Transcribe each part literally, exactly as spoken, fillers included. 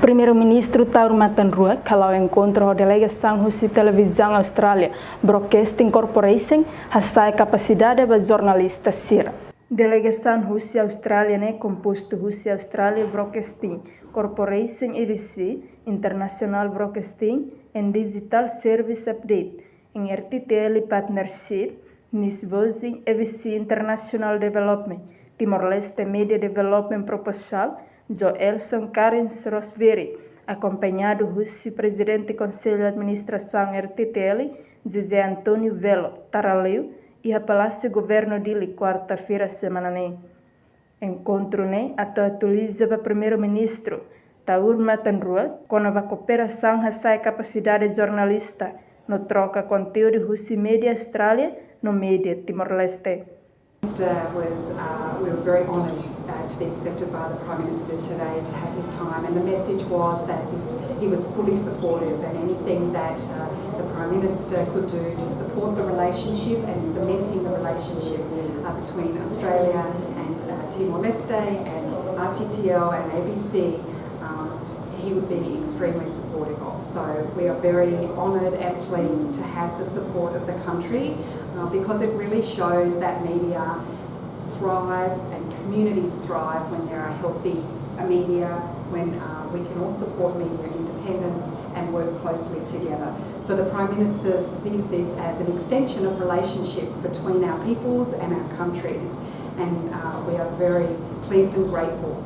Primeiru-Ministru Taur Matan Ruak hala'o enkontru ho delegasaun husi Televizaun Austrália Broadcasting Corporation, hasa'e kapasidade ba jornalista sira. Delegasaun husi Austrália ne'e kompostu husi Australia Broadcasting Corporation, A B C, International Broadcasting and Digital Service Update, em R T T L Partnership, Newsvoice, A B C International Development, Timor-Leste Media Development Proposal, Joelson Karins Rosveri, akompañadu husi Prezidente Konsellu Administrasaun R T T L, José António Velo, Taraleu, iha Palásiu Governu Dili, kuarta-feira semana ne'e. Enkontru ne'e atu atualiza ba Primeiru-Ministru Taur Matan Ruak kona-ba kooperasaun hasa'e kapasidade jornalista no troka konteúdu husi media Austrália no media Timor-Leste. Minister was, uh, we were very honoured uh, to be accepted by the Prime Minister today to have his time, and the message was that this, he was fully supportive, and anything that uh, the Prime Minister could do to support the relationship and cementing the relationship uh, between Australia and uh, Timor-Leste and R T T L and A B C, um, he would be extremely supportive of. So we are very honoured and pleased to have the support of the country uh, because it really shows that media thrives and communities thrive when there are healthy uh, media, when uh, we can all support media independence and work closely together. So the Prime Minister sees this as an extension of relationships between our peoples and our countries, and uh, we are very pleased and grateful.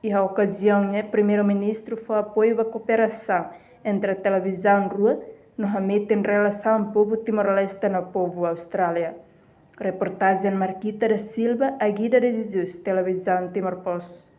Iha okaziaun ne'e, Primeiru-Ministru fó apoiu ba kooperasaun entre televizaun rua no hametin relasaun povu Timor-Leste no povu Austrália. Reportajen Marquita da Silva, Aguida de Jesus, Televizaun Timor Post.